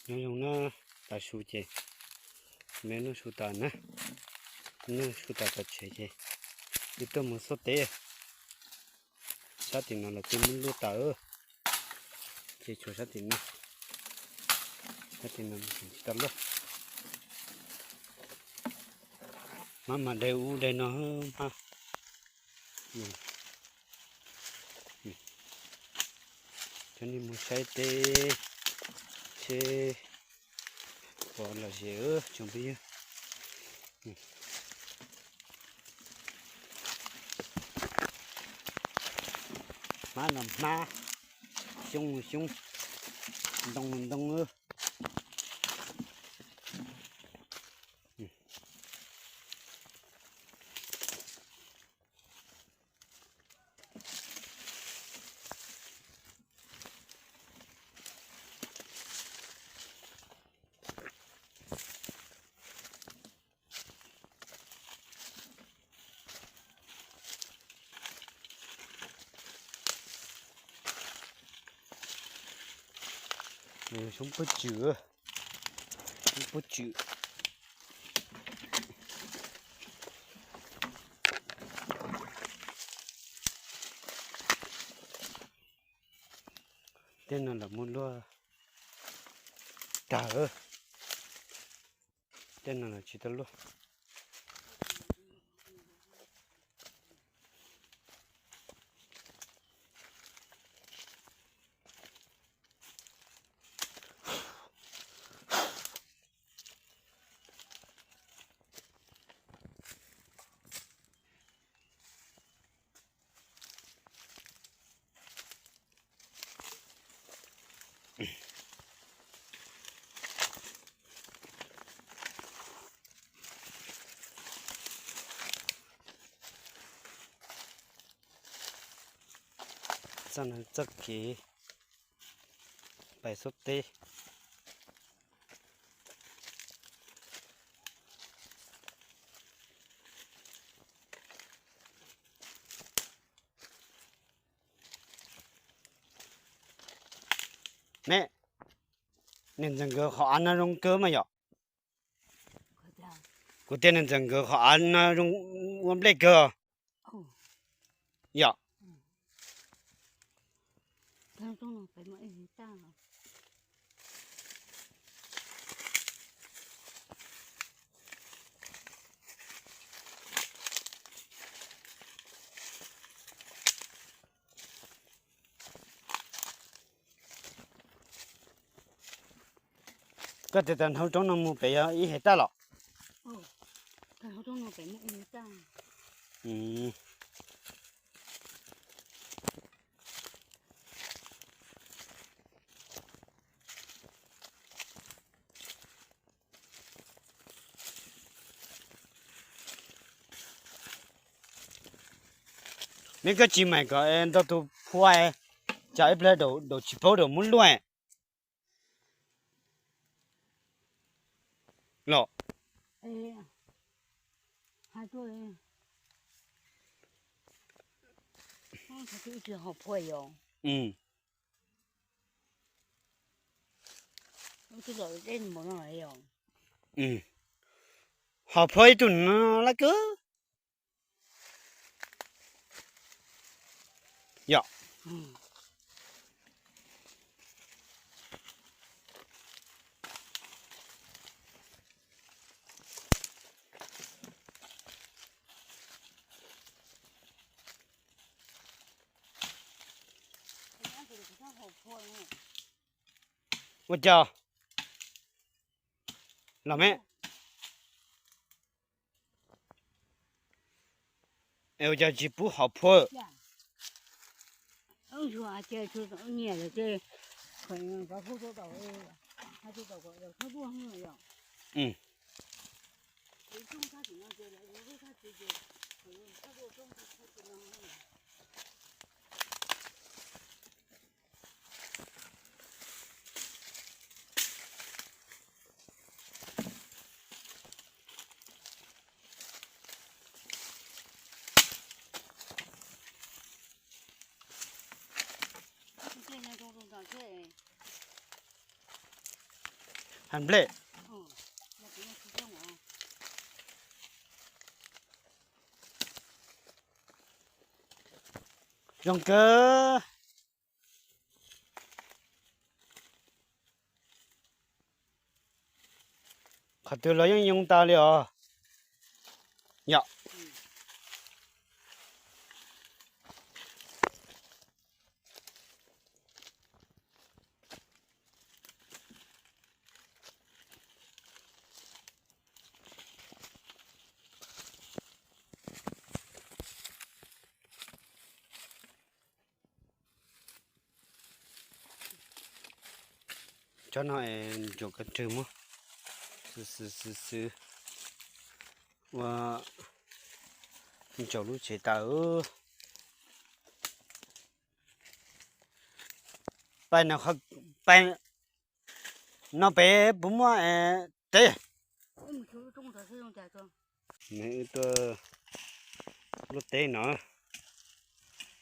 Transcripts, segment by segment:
Nyob zoo na, tas su ces, me noj su tas na, noj su tas tom tsev ces wb tuaj mus xauj teb. Sab tim no lawv twb muab luaj tas, ces tshuav sab tim no, sab tim no tsis tau luaj. Mab mas daig ub daig no hab. Coj nej mus saib teb seb puas lom zem tsoom phooj ywg. Hmab los hmab, xyoob los xyoob, ntoo los ntoo. Xyoob pub tswm, xyoob pub tswm. Tej no lawv muab luaj tag, tej no lawv tsis tau luaj. Txoj no txoj kev pais xub teb. Ne, niag ntxawm nkawd qhov av no zoo kawg mas yom. Kuv tias niag ntxawm nkawd qhov av no zoo ua nplej kawg. Yom. Koj tias tag hauv roob no mus pem yog ib hais tag los? Neb koj tsis maim kom ntau tus phua, tsam ib pliag daum tsis paub daum muab luaj. Los. Hom phua ib tug no laj kawg. Yom. Ua cas los me? Es ua cas tsis pub hom phua? Nplej zoo kawg. Qhov twg los yeej yoo tas li os. Yom. Tsob no es ntsuas kab rwg muab xwb xwb xwb xwb ua ntsaum lub tsev tas. Pais no, pais no pem puas muaj teb? Nws wb tuaj luaj teb no,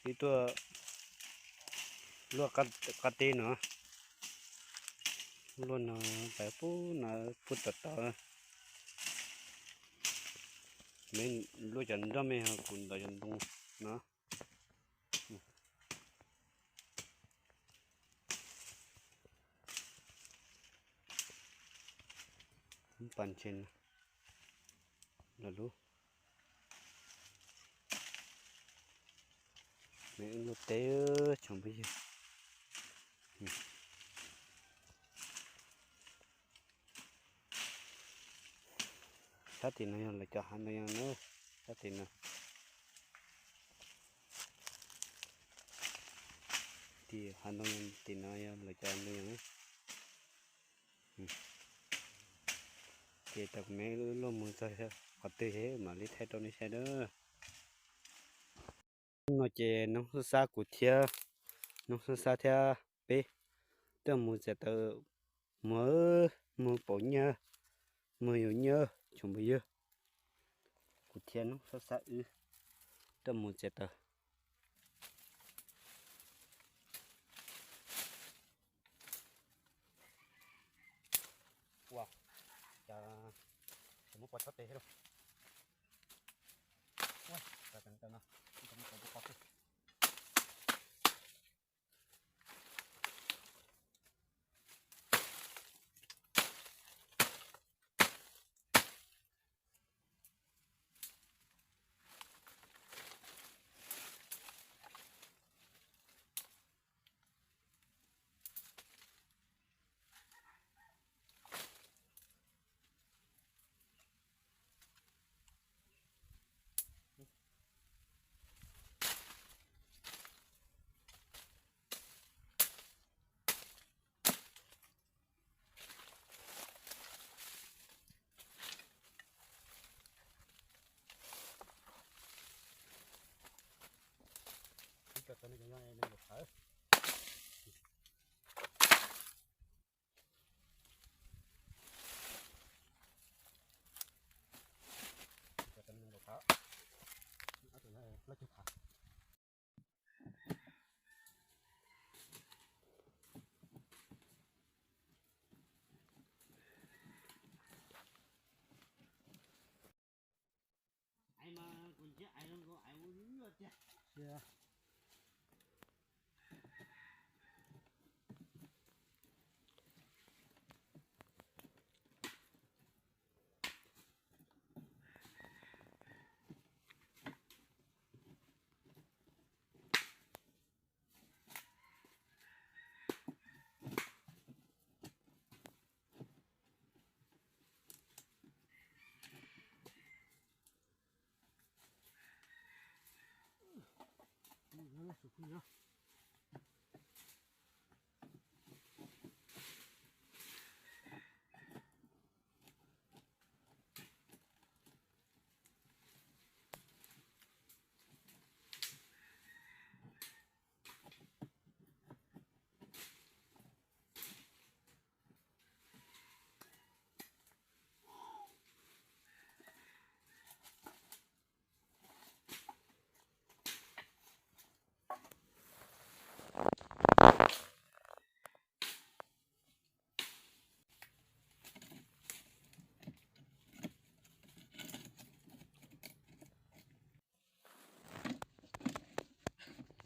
wb tuaj luaj qab teb no, luaj no pais pub no pub tom tod. Luaj cov nroj me ho kuv ntov cov ntoo no. Pas ntses los lub me wb luaj teb tsoom phooj ywg. Sab tim no yog lawv cov hav ntoo yog na, sab tim no. Tim hav ntoo yog tim no yog lawv cov ntoo yog na. Ces tau kuv me luaj mus txog qhov twg mam li thaij rau nej saib na. Hnub no ces Noob Xab Xab kuv thiab Noob Xab Xab thiab peb tuaj mus txiav taws, mus, mus pauv nyiaj, mus yuav nyiaj tsoom phooj ywg. Kuv thiab Noob Xab Xab wb tuaj mus txiav taws. Ua, cas tsis muab pov tsob tes thiab lauj. Ua, cas no,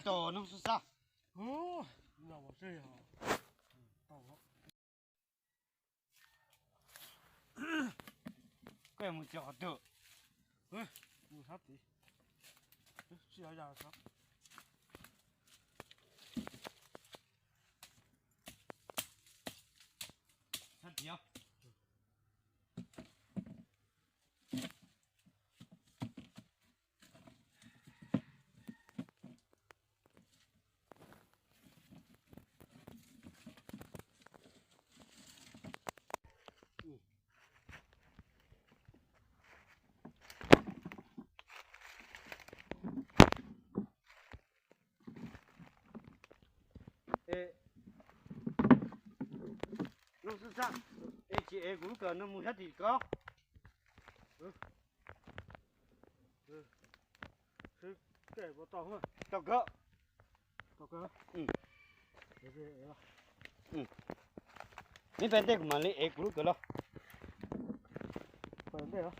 tos no xwb xab. Koj mus tsis qhov twg? Mus sab tid. Sab tid os. No xwb xab, es tsis ev kuv lub kawm no mus sab tim ko. Tau kawg. Neb pem ntej kuv mam li ev kuv lub kawm los.